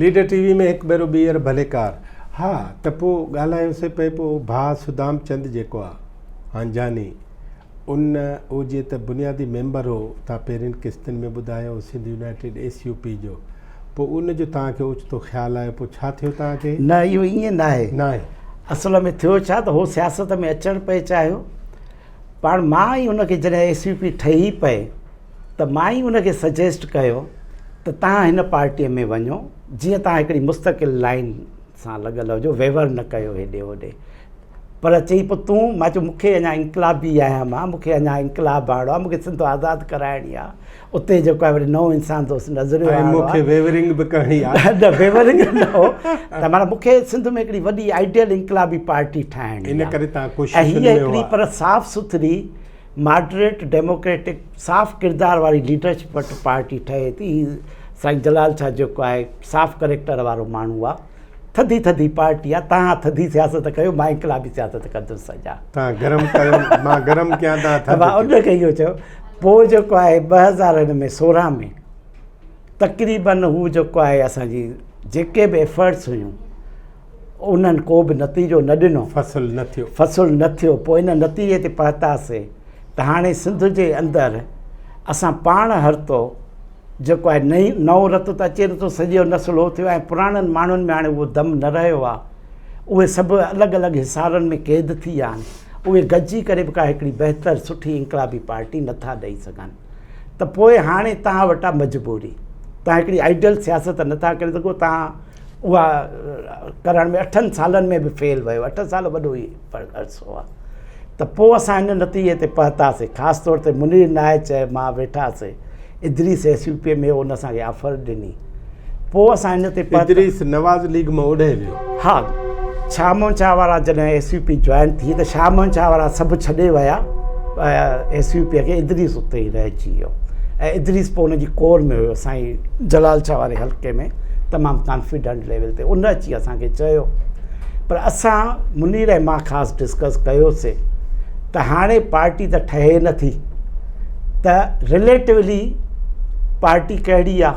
Leader ٽي V ۾ هڪ ڀيرو ٻيهر ڀليڪار. ها ته پو ڳالهايوسي پئي پو ڀاء سدام چند جيڪو آ هانجاني ان او جيئن ته بنيادي ميمبر هو تان پهرين قسطن ۾ ٻڌايو هو Sindh united S U P جو پو ان جو توهان کي اوچتو خيال آيو پو ڇا ٿيو توهان کي؟ نه اهو ائين ناهي. ناهي. اصل ۾ ٿيو ڇا ته هو سياست ۾ اچڻ پئي چاهيو پاڻ مان ئي ان کي جڏهن ايس يو پي ٺهي پئي ته مان ئي ان کي سجيسٽ ڪيو ته توهان هن پارٽيء ۾ وڃو جيئن توهان هڪڙي مستقل لائين سان لڳل هجو ويور نه ڪيو هيڏي هوڏي پر چئي پوء تون مان چيو مون کي اڃا انقلابي آهيان مان مون کي اڃا انقلاب آڻڻو آهي مون کي سنڌ آزاد ڪرائڻي آهي اتي جيڪو آهي وري نئون انسان دوست نظريو ۽ مون کي ويورنگ به ڪرڻي آهي نه ويورنگ نه هو ته معنيٰ مون کي سنڌ ۾ هڪڙي وڏي آئيڊيل انقلابي پارٽي ٺاهڻي ان ڪري تان ڪوشش ۽ هيء هڪڙي پر صاف سٿري ماڊريٽ ڊيموڪريٽڪ صاف ڪردار واري ليڊرشپ وٽ پارٽي ٺهي ٿي. هي سائين جلال شاهه جيڪو آهي صاف ڪريڪٽر وارو ماڻهو آ. ٿڌي ٿڌي پارٽي آ. توهان ٿڌي سياست ڪيو مان انقلابي سياست ڪندس اڃا. توهان گرم ڪيو مان گرم ڪيان توهان ٿڌ مان ان کي اهو چيو. پوء جيڪو آهي 2000 هن ۾ 16 ۾ تقريبن هو جيڪو آهي اسان جي جيڪي به ايفرٽس هيون انهن ڪو به نتيجو نه ڏنو. فصل نه ٿيو. فصل نه ٿيو. پوء ان نتيجي تي پهتاسين ته هاڻي سنڌ جي اندر اسان پاڻ هرتو جيڪو آهي نئين نئون رت ته اچي نٿو سڄو نسل هو ٿيو ۽ پراڻن ماڻهن ۾ هاڻي اهو دم نه رهيو آهي اهي سڀ الڳ الڳ حصارن ۾ قيد ٿي ويا آهن اهي گڏجي ڪري به ڪا هڪڙي بهتر سٺي انقلابي پارٽي نٿا ڏئي سگهن ته پوء هاڻي توهان وٽ آهي مجبوري توهان هڪڙي آئيڊيل سياست نٿا ڪري سگهو توهان اها ڪرڻ ۾ اٺن سالن ۾ به فيل ويو اٺ سال وڏو ئي عرصو آهي ته پوء اسان هن نتيجي تي پهتاسين خاص طور تي منير نائچ ۽ مان ويٺاسين ادريس ايس يو پي ۾ هو ان اسان کي آفر ڏني پوء اسان هن تي ادريس نواز ليگ مان اوڏهه ويو ها شاهه محمد شاهه وارا جڏهن ايس يو پي جوائن ٿي ته شاهه محمد شاهه وارا سڀ ڇڏي ويا ايس يو پي کي ادريس اتي ئي رهجي ويو ۽ ادريس پوء ان جي ڪور ۾ هيو سائين جلال شاهه واري حلقي ۾ تمام ڪانفيڊنٽ ليول تي ان اچي اسان کي چيو پر اسان منير ۽ مان خاص ڊسڪس ڪيوسي ته هاڻي پارٽي ته ٺهي نٿي ته رليٽولي پارٽي ڪهڙي آ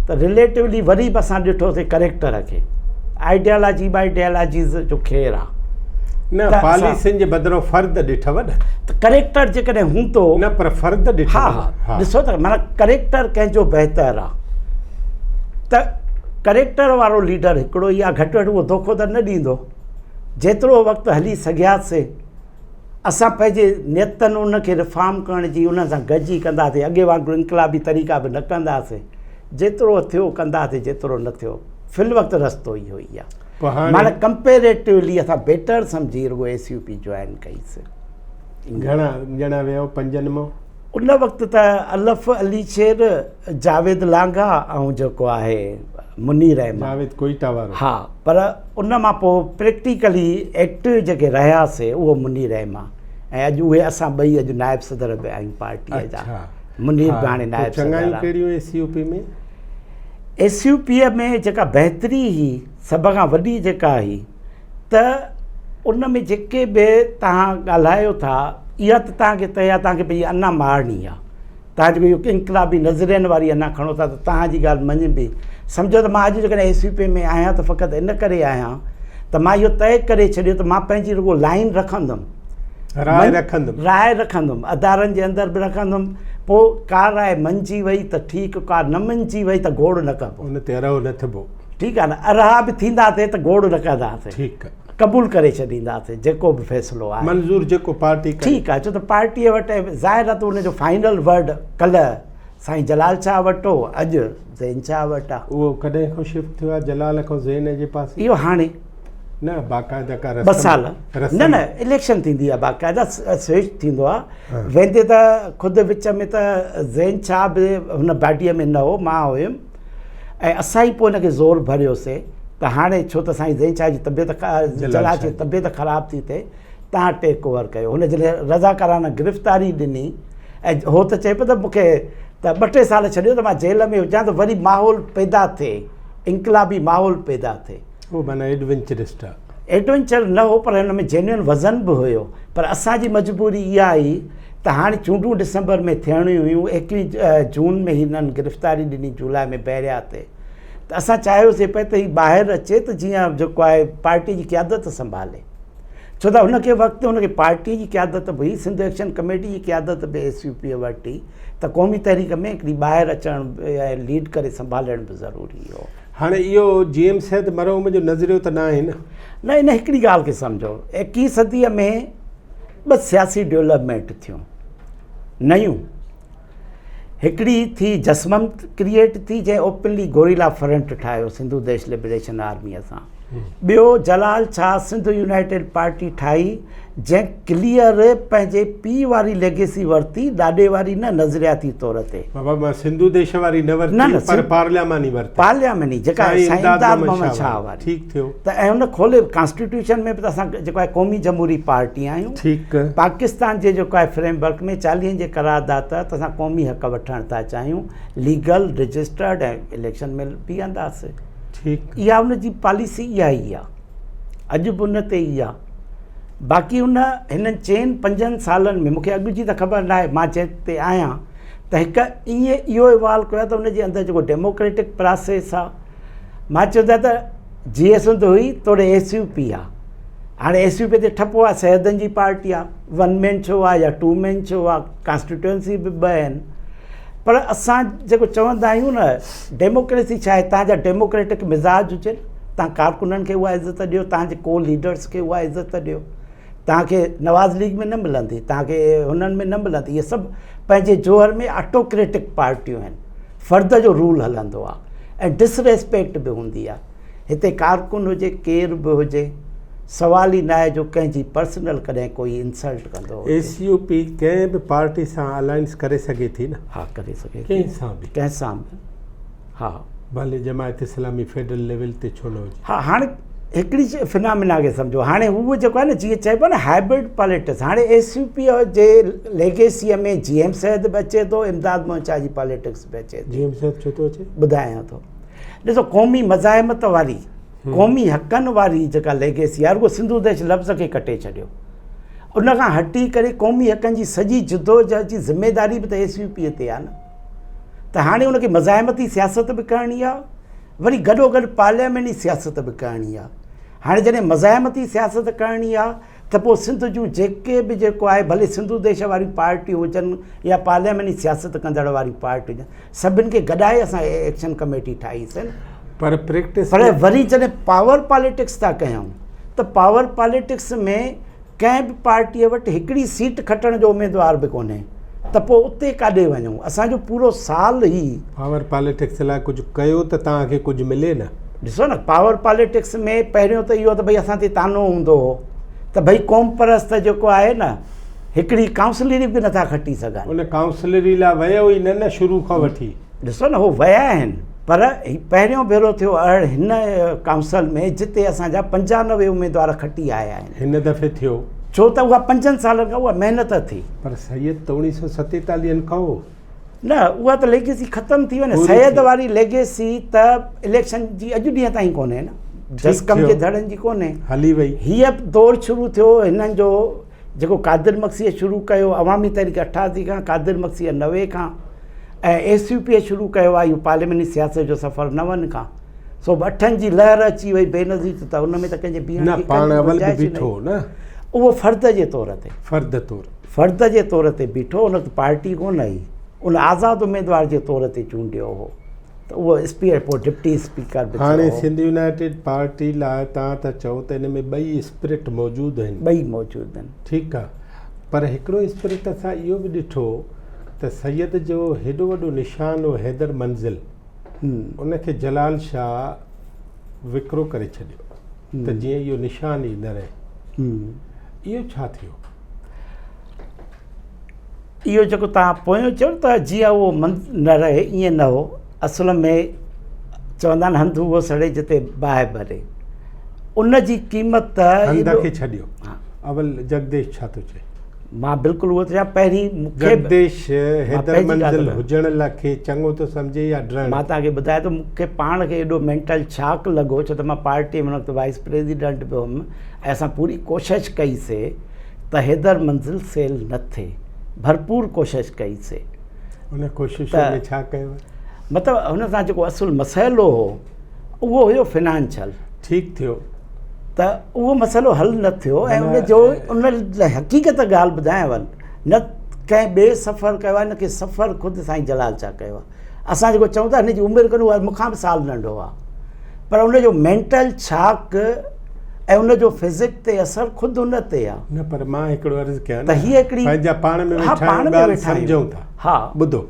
ته رليٽولي وري به اسان ڏٺوسي ڪريڪٽر کي آئيڊيالاجي بائيڊيالاجيز جو خير آ نه پاليسين جي بدران فرد ڏٺو نه ته ڪريڪٽر جيڪڏهن هوندو نه پر فرد ڏٺو ها ها ڏسو ته معنيٰ ڪريڪٽر ڪنهن جو بهتر آ ته ڪريڪٽر وارو ليڊر هڪڙو ئي آ گهٽ وڌ اهو دوکو ته نه ڏيندو جيترو وقت هلي سگهياسي اسان پنهنجي نيتن ان کي رفارم ڪرڻ جي انهن سان گڏجي ڪنداسي اڳي وانگر انقلابي طريقا به نه ڪنداسي جيترو ٿيو ڪنداسي جيترو نه ٿيو في الوقت رستو اهو ئي آ معنيٰ ڪمپيريٽولي اسان بيٽر سمجهي رڳو ايس يو پي جوائن ڪئي سي. گهڻا ڄڻا ويا پنجن مان؟ ان وقت ته الف علي شير، جاويد لانگاهه ۽ جيڪو آهي منير احمد. جاويد ڪوئيٽا وارو. ها پر ان مان پوء پريڪٽيڪلي ايڪٽو جيڪي رهيا سي اهو منير احمد ۽ اڄ اهي اسان ٻئي اڄ نائب صدر به آهيون پارٽيء جا. منير به هاڻي نائب صدر آهي. چڱايون ڪهڙيون S U P ۾؟ S U P ۾ جيڪا بهتري هئي سڀ کان وڏي جيڪا هئي ته ان ۾ جيڪي به توهان ڳالهايو ٿا اها ته توهان کي طئي آهي توهان کي پنهنجي انا مارڻي آهي توهان جيڪو اهو انقلابي نظرين واري انا کڻو ٿا ته توهان جي ڳالهه مڃبي سمجهو ته مان اڄ جيڪڏهن ايس يو پي ۾ آهيان ته فقط ان ڪري آهيان ته مان اهو طئي ڪري ڇڏيو ته مان پنهنجي رڳو لائين رکندم راء رکندم. راء رکندم، ادارن جي اندر به رکندم، پوء ڪا راء مڃجي وئي ته ٺيڪ، ڪا نه مڃجي وئي ته گوڙ نه ڪبو. ان تي ارهو نه ٿبو. ٺيڪ آهي نه، ارها به ٿينداسين ته گوڙ نه ڪنداسين. ٺيڪ. قبول ڪري ڇڏينداسين جيڪو به فيصلو آهي. منظور جيڪو پارٽي ڪري. ٺيڪ آهي، ڇو ته پارٽيء وٽ ظاهر آهي ته ان جو فائنل ورڊ ڪلهه سائين جلال شاهه وٽ هو، اڄ زين شاهه وٽ آهي. اهو ڪڏهن کان شفٽ ٿيو آهي جلال کان زين جي پاسي؟ اهو هاڻي. نه باقاعده ڪا رسم ٻه سال نه نه اليڪشن ٿيندي آهي باقاعده سوئچ ٿيندو آهي ويندي ته خود وچ ۾ ته زين شاهه به هن باڊيء ۾ نه هو مان هيم ۽ اسان ئي پوء هن کي زور ڀريوسي ته هاڻي ڇو ته سائين زين شاهه جي طبيعت جلال جي طبيعت خراب ٿي ٿئي تان ٽيڪ اوور ڪيو هن جڏهن رضاڪارانه گرفتاري ڏني ۽ هو ته چئي پيو ته مون کي ته ٻه ٽي سال ڇڏيو ته مان جيل ۾ هجان ته وري ماحول پيدا ٿئي انقلابي ماحول پيدا ٿئي هو معنيٰ ايڊونچرسٽ آ. ايڊونچر نه هو پر هن ۾ جينيئن وزن به هيو پر اسان جي مجبوري اها هئي ته هاڻي چونڊون ڊسمبر ۾ ٿيڻيون هيون ايڪويهه جون ۾ هنن گرفتاري ڏني جولاء ۾ بحريا تي. ته اسان چاهيوسي پئي ته هي ٻاهر اچي ته جيئن جيڪو آهي پارٽي جي قيادت سنڀالي ڇو ته هن کي وقت هن کي پارٽي جي قيادت به هئي سنڌ ايڪشن ڪميٽي جي قيادت به ايس يو پي وٽ هئي ته قومي تحريڪ ۾ هڪڙي ٻاهر اچڻ ۽ ليڊ ڪري سنڀالڻ به ضروري هو. هاڻي اهو جي ايم سيد مرحوم جو نظريو ته ناهي نه؟ نه ان هڪڙي ڳالهه کي سمجهو ايڪيهين صديء ۾ ٻه سياسي ڊولپمينٽ ٿيون نيون هڪڙي ٿي جسمم ڪريئيٽ ٿي جنهن اوپنلي گوريلا فرنٽ ٺاهيو سنڌو ديش لبريشن آرميء سان ٻيو جلال شاهه سنڌ يونائيٽيڊ پارٽي ٺاهي جنهن ڪليئر پنهنجي پيء واري ليگيسي ورتي ڏاڏي واري نه نظرياتي طور تي. بابا مان سنڌو ديش واري نه ورتي پر پارلياماني ورتي. پارلياماني جيڪا سائين امداد محمد شاهه واري. ٺيڪ ٿيو. ته ۽ ان کولي ڪانسٽيٽيوشن ۾ به ته اسان جيڪو آهي قومي جمهوري پارٽي آهيون. ٺيڪ. پاڪستان جي جيڪو آهي فريم ورڪ ۾ چاليهن جي قرارداد تحت اسان قومي حق وٺڻ ٿا چاهيون ليگل رجسٽرڊ ۽ اليڪشن ۾ بيهنداسين. ٺيڪ. اها ان جي پاليسي اها ئي آهي. اڄ به ان تي ئي آهي. باقي ان هنن چئن پنجن سالن ۾ مونکي اڳ جي ته خبر ناهي مان جنهن تي آهيان ته هڪ ائين اهو احوال ڪيو آهي ته ان جي اندر جيڪو ڊيموڪريٽڪ پراسيس آهي مان چوندو آهيان ته جي ايس سنڌ هئي توڙي ايس يو پي آهي هاڻي ايس يو پي تي ٺپو آهي سيدن جي پارٽي آهي ون مين شو آهي يا ٽو مين شو آهي ڪانسٽيٽوئنسي به ٻه آهن پر اسان جيڪو چوندا آهيون نه ڊيموڪريسي ڇا آهي تان جا ڊيموڪريٽڪ مزاج هجن تان ڪارڪنن کي اها عزت ڏيو تان جي ڪو ليڊرس کي اها عزت ڏيو تان کي نواز ليگ ۾ نه ملندي تان کي هنن ۾ نه ملندي اهي سڀ پنهنجي جوهر ۾ آٽوڪريٽڪ پارٽيون آهن فرد جو رول هلندو آهي ۽ ڊس ريسپيڪٽ به هوندي آهي هتي ڪارڪن هجي ڪير به هجي سوال ئي ناهي جو ڪنهن جي پرسنل ڪڏهن ڪوئي انسلٽ ڪندو هجي. ايس يو پي ڪنهن به پارٽي سان الائنس ڪري سگهي ٿي نه؟ ها ڪري سگهي ٿي. ڪنهن سان به. ڪنهن سان به ها. ڀلي جماعت اسلامي فيڊرل ليول تي ڇو نه هجي. ها هاڻي هڪڙي فنامينا کي سمجهو هاڻي هو جيڪو آهي نه جيئن چئبو آهي نه هائبرڊ پاليٽڪس هاڻي ايس يو پي جي ليگيسيء ۾ جي ايم سيد به اچي ٿو امداد محمد شاهه جي پاليٽڪس به اچي ٿي. جي ايم سيد ڇو ٿو اچي؟ ٻڌايان ٿو ڏسو قومي مزاحمت واري قومي حقن واري جيڪا ليگيسي آهي رڳو سنڌو ديش لفظ کي ڪٽي ڇڏيو ان کان هٽي ڪري قومي حقن جي سڄي جدوجهد جي ذميواري به ته ايس يو پي تي آهي نه ته هاڻي ان کي مزاحمتي سياست به ڪرڻي آهي وري گڏو گڏ پارلياميني سياست به ڪرڻي آهي هاڻي جڏهن مزاحمتي سياست ڪرڻي آهي ته پوء سنڌ جون جيڪي به جيڪو آهي ڀلي سنڌو ديش واريون پارٽيون هجن يا پارلياميني سياست ڪندڙ واريون پارٽيون هجن سڀن کي گڏائي اسان ايڪشن ڪميٽي ٺاهي سين پر پريڪٽس پر وري جڏهن پاور پاليٽڪس ٿا ڪيون ته پاور پاليٽڪس ۾ ڪنهن به پارٽيء وٽ هڪڙي سيٽ کٽڻ جو اميدوار به ڪونهي ته پوء اتي ڪاڏي وڃون اسان جو پورو سال هي پاور پاليٽڪس لاء ڪجهه ڪيو ته توهان کي ڪجهه ملي نه. ڏسو نه پاور پاليٽڪس ۾ پهريون ته اهو ته ڀئي اسان تي طعنو هوندو هو ته ڀئي قوم پرست جيڪو آهي نه هڪڙي ڪائونسلري به نٿا کٽي سگهن. ان ڪائونسلري لاء ويو ئي نه نه شروع کان وٺي. ڏسو نه هو ويا آهن پر هي پهريون ڀيرو ٿيو اهڙ هن ڪائونسل ۾ جتي اسان جا 95 اميدوار کٽي آيا آهن. هن دفعي ٿيو. ڇو ته اها پنجن سالن کان اها محنت ٿي. پر سيد ته اوڻيهه سو ستيتاليهن کان هو. نه اها ته ليگيسي ختم ٿي وئي نه سيد واري ليگيسي ته اليڪشن جي اڄ ڏينهن تائين ڪونهي نه جسقم جي ڌڙن جي ڪونهي هلي وئي. هيء دور شروع ٿيو هنن جو جيڪو قادر مگسيء شروع ڪيو عوامي تحريڪ 88 کان قادر مگسيء 90 کان ۽ ايس يو پيء شروع ڪيو آهي اهو پارلياماني سياست جو سفر نون کان سو به اٺن جي لهر اچي وئي بينظير ته ان ۾ ته ڪنهن جي بيهڻ نه جي پاڻ ڪا اول به گنجائش ئي بيٺو هو نه. اهو فرد جي طور تي. فرد طور. فرد جي طور تي بيٺو ان وقت پارٽي ڪونه هئي ان آزاد اميدوار جي طور تي چونڊيو هو ته اهو اسپيڪر پوء ڊپٽي اسپيڪر به هاڻي ٿيو هو. سنڌ يونائيٽيڊ پارٽي لاء تان ٿا چئو ته ان ۾ ٻئي اسپرٽ موجود آهن. ٻئي موجود آهن. ٺيڪ آ پر هڪڙو اسپرٽ اسان اهو به ڏٺو ته سيد جو هيڏو وڏو نشان هو حيدر منزل. ان کي جلال شاهه وڪرو ڪري ڇڏيو ته جيئن اهو نشان ئي نه رهي. اهو ڇا ٿيو؟ اهو جيڪو توهان پويون چيو ته جيئن اهو منڌ نه رهي ائين نه هو. اصل ۾ چوندا آهن هنڌ اهو سڙي جتي باهه ٻري. ان جي قيمت ته هنڌ کي ڇڏيو. اول جگديش ڇا ٿو چئي؟ مان بلڪل اهو ٿو چاهيان پهرين مون کي جگديش حيدر منزل هجڻ لاء کي چڱو ٿو سمجهي يا ڊرڻ؟ مان توهان کي ٻڌايان ٿو مون کي پاڻ کي ايڏو مينٽل شاڪ لڳو ڇو ته مان پارٽي ۾ ان وقت وائيس پريزيڊنٽ به هيم ۽ اسان پوري ڪوشش ڪئي سي ته حيدر منزل سيل نه ٿئي ڀرپور ڪوشش ڪئي سي. ان ڪوشش ۾ ڇا ڪيو؟ مطلب هن سان جيڪو اصل مسئلو هو. اهو هيو فنانشل. ٺيڪ ٿيو. ته اهو مسئلو حل نه ٿيو ۽ ان جو ان لاء حقيقت ڳالهه ٻڌايانو نه ڪنهن ٻئي سفر ڪيو آهي نه ڪي سفر خود سائين جلال شاهه ڪيو آهي. اسان جيڪو چئون ٿا هن جي عمر ڪونهي اها مون کان به سال ننڍو آهي پر ان جو مينٽل ڇاڪ ۽ ان جو فزڪ تي اثر خود ان تي آهي. نه پر مان هڪڙو عرض ڪيان ته هي هڪڙي پنهنجا پاڻ ۾ ويٺا آهيون ڳالهه سمجهون ٿا. ها ٻڌو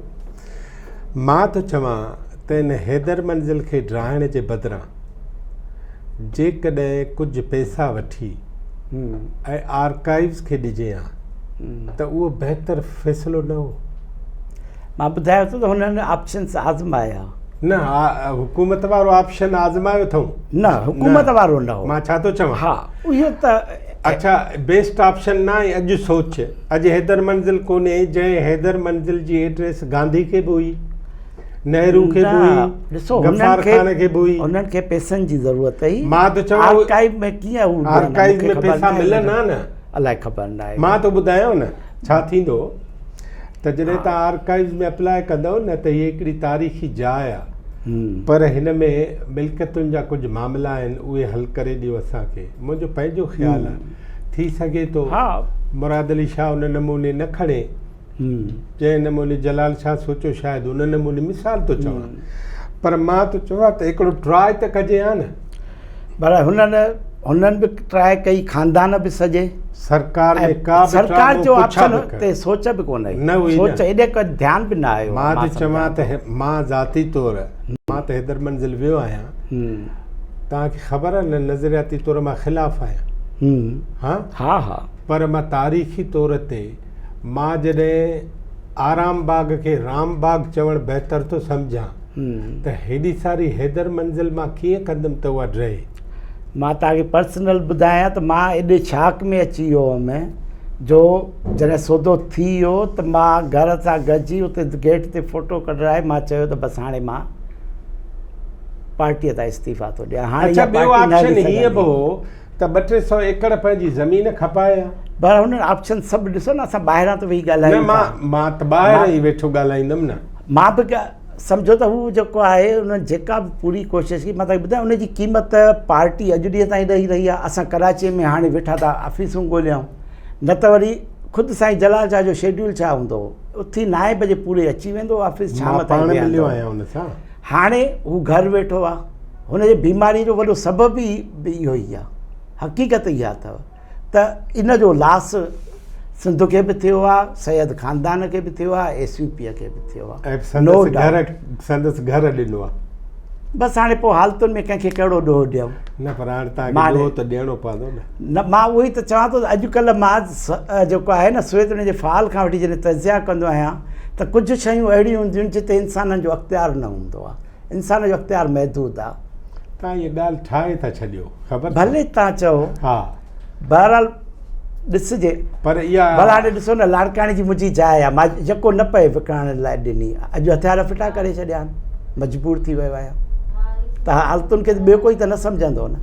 مان ٿو چوان ته ان حيدر منزل کي ڊاهڻ جي بدران جيڪڏهن ڪجهه پئسا وٺي ۽ آرڪائيوز کي ڏجي ها ته اهو بهتر فيصلو نه هو. مان ٻڌايو ٿو ته هنن آپشنس آزمايا. نه حڪومت وارو آپشن آزمايو اٿئون. نه حڪومت وارو نه هو. مان ڇا ٿو چوان. ها اهو ته. اڇا بيسٽ آپشن نه آهي اڄ سوچ اڄ حيدر منزل ڪونهي جنهن حيدر منزل جي ايڊريس گانڌي کي به هئي. نهرو کي به هئي، ڏسو غفار خان کي به هئي. انهن کي پئسن جي ضرورت هئي. مان ٿو چوان آرڪائيو ۾ ڪيئن هو آرڪائيو ۾ پئسا ملن ها نه، الائي خبر نه آهي. مان ٿو ٻڌايانو نه ڇا ٿيندو ته جڏهن توهان آرڪائيوز ۾ اپلاء ڪندؤ نه ته هي هڪڙي تاريخي جاء آهي پر هن ۾ ملڪيتن جا ڪجهه معاملا آهن اهي حل ڪري ڏيو اسان کي. منهنجو پنهنجو خيال آهي ٿي سگهي ٿو مراد علي شاهه ان نموني نه کڻي. جنهن نموني جلال شاهه سوچيو شايد ان نموني مثال ٿو چوان پر مان ٿو چوان ته هڪڙو ٽراء ته ڪجي ها نه. پر هنن هنن به ٽراء ڪئي خاندان به سڄي سرڪار ۾ ڪا به سرڪار جو آپشن تي سوچ به ڪونه هئي سوچ ايڏي ڪو ڌيان به نه آيو. مان ٿو چوان ته مان ذاتي طور مان ته حيدر منزل ويو آهيان توهان کي خبر آهي نه نظرياتي طور مان خلاف آهيان ها ها ها پر مان تاريخي طور تي مان جڏهن آرام باغ کي رام باغ چوڻ بهتر ٿو سمجهان ته هيڏي ساري حيدر منزل مان ڪيئن ڪندم ته اها ڊهي. مان توهان کي پرسنل ٻڌايان ته مان ايڏي شاڪ ۾ اچي ويو هئم جو جڏهن سودو ٿي ويو ته مان گهر سان گڏجي اتي گيٽ تي فوٽو ڪڍرائي مان چيو ته بس هاڻي مان پارٽيء تان استعيفا ٿو ڏيان هاڻي اڇا ٻيو آپشن هيئن به هو ته ٻه ٽي سئو ايڪڙ پنهنجي زمين کپائي ها. بهرحال هنن آپشن سڀ ڏسو نه اسان ٻاهران ته ويهي ڳالهايون نه مان مان ته ٻاهر ئي ويٺو ڳالهائيندم نه. مان به سمجهو ته هو جيڪو آهي انهن جيڪا به پوري ڪوشش ڪئي مان توهان کي ٻڌايان ان جي قيمت پارٽي اڄ ڏينهن تائين ڏئي رهي آهي اسان ڪراچي ۾ هاڻي ويٺا ٿا آفيسون ڳوليون نه ته وري خود سائين جلال شاهه جو شيڊيول ڇا هوندو هو اٿي نائين بجي پوري اچي ويندو هو آفيس شام تائين ويهندو هو. هاڻي هو گهر ويٺو آهي هن جي بيماري جو وڏو سبب ئي به اهو ئي آهي حقيقت اها اٿو ته ان جو لاس سنڌ کي به ٿيو آهي سيد خاندان کي به ٿيو آهي ايس يو پي کي به ٿيو آهي سندس گهر سندس گهر ڏنو آهي بس هاڻي پوء حالتن ۾ ڪنهن کي ڪهڙو ڏوهه ڏيون نه پر هاڻي تان کي ڏوهه ته ڏيڻو پوندو نه نه مان اهو ئي ته چوان ٿو ته اڄڪلهه مان جيڪو آهي نه سويت يونين جي فعال کان وٺي جڏهن تجزيا ڪندو آهيان ته ڪجهه شيون اهڙيون هونديون آهن جتي انسانن جو اختيار نه هوندو آهي انسان جو اختيار محدود آ. توهان هيء ڳالهه ٺاهي ٿا ڇڏيو، خبر اٿو؟ ڀلي توهان چئو. ها. بهرحال ڏسجي. پر اها. ڀلا هاڻي ڏسو نه لاڙڪاڻي جي منهنجي جاء آ، مان يڪو نه پئي وڪڻڻ لاء ڏني، اڄ هٿيار ڦٽا ڪري ڇڏيا آهن، مجبور ٿي ويو آهيان ته حالتن کي ٻيو ڪوئي ته نه سمجهندو نه.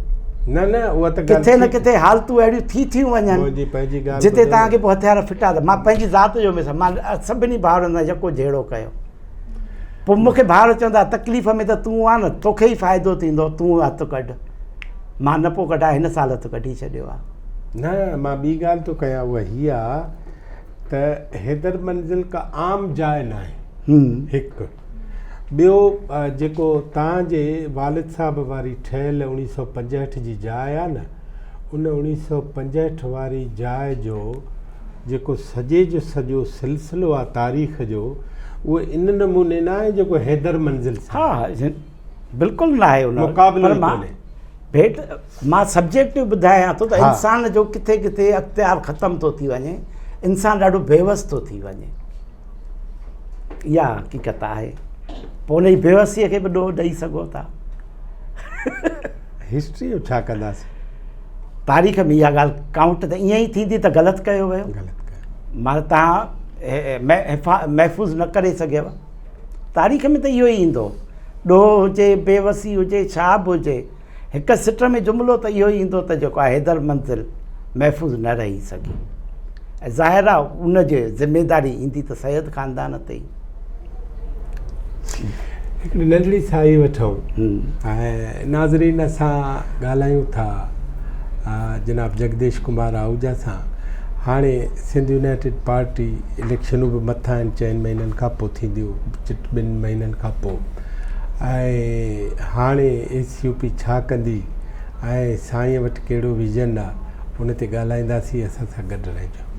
نه نه اها ته ڳالهه ڪٿي نه ڪٿي حالتون اهڙيون ٿي ٿيون وڃن منهنجي پنهنجي ڳالهه جتي توهان کي پوء هٿيار ڦٽا ته مان پنهنجي ذات جو مثال مان سڀني ڀائرن سان يڪو جهيڙو ڪيو. پوء مون کي ڀائر چوندا تڪليف ۾ ته تون آن نه توکي ئي فائدو ٿيندو تون هٿ ڪڍ مان نه پيو ڪڍان هن سال هٿ ڪڍي ڇڏيو آ. نه مان ٻي ڳالهه ٿو ڪيان اها هي آ ته حيدر منزل ڪا عام جاء ناهي هڪ ٻيو جيڪو توهان جي والد صاحب واري ٺهيل 1965 جي جاء آ نه ان 1965 واري جاء جو جيڪو سڄي جو سڄو سلسلو آ تاريخ جو اهو ان نموني نه آهي جيڪو حيدر منزل سان ها ها بلڪل نه آهي ان مقابلو ئي ڪونهي. ڀيٽ مان سبجيڪٽو ٻڌايان ٿو ته انسان جو ڪٿي ڪٿي اختيار ختم ٿو ٿي وڃي انسان ڏاڍو بيوس ٿو ٿي وڃي اها حقيقت آهي پوء ان جي بيوسيء کي به ڏوهه ڏئي سگهو ٿا. هسٽري جو ڇا ڪنداسين؟ تاريخ ۾ اها ڳالهه ڪائونٽ ته ائين ئي ٿيندي ته غلط ڪيو ويو. غلط ڪيو. معنيٰ توهان محفوظ نه ڪري سگهيو. تاريخ ۾ ته اهو ئي ايندو. ڏوهه هجي، بيوسي هجي، ڇا به هجي، هڪ سٽ ۾ جملو ته اهو ئي ايندو ته جيڪو آهي حيدر منزل محفوظ نه رهي سگهي. ۽ ظاهر آهي ان جي ذميداري ايندي ته سيد خاندان تي ئي. هڪڙي ننڍڙي ساهي وٺون ۽ ناظرين اسان ڳالهايون ٿا جناب جگديش ڪمار آهوجا سان. هاڻي سنڌ يونائيٽيڊ پارٽي اليڪشنون به مٿان آهن، چئن مهينن کان پوء ٿينديون، ٻن مهينن کان پوء، ۽ هاڻي ايس يو پي ڇا ڪندي ۽ سائين وٽ ڪهڙو ويزن آ، ان تي ڳالهائينداسين. اسان سان گڏ رهجو.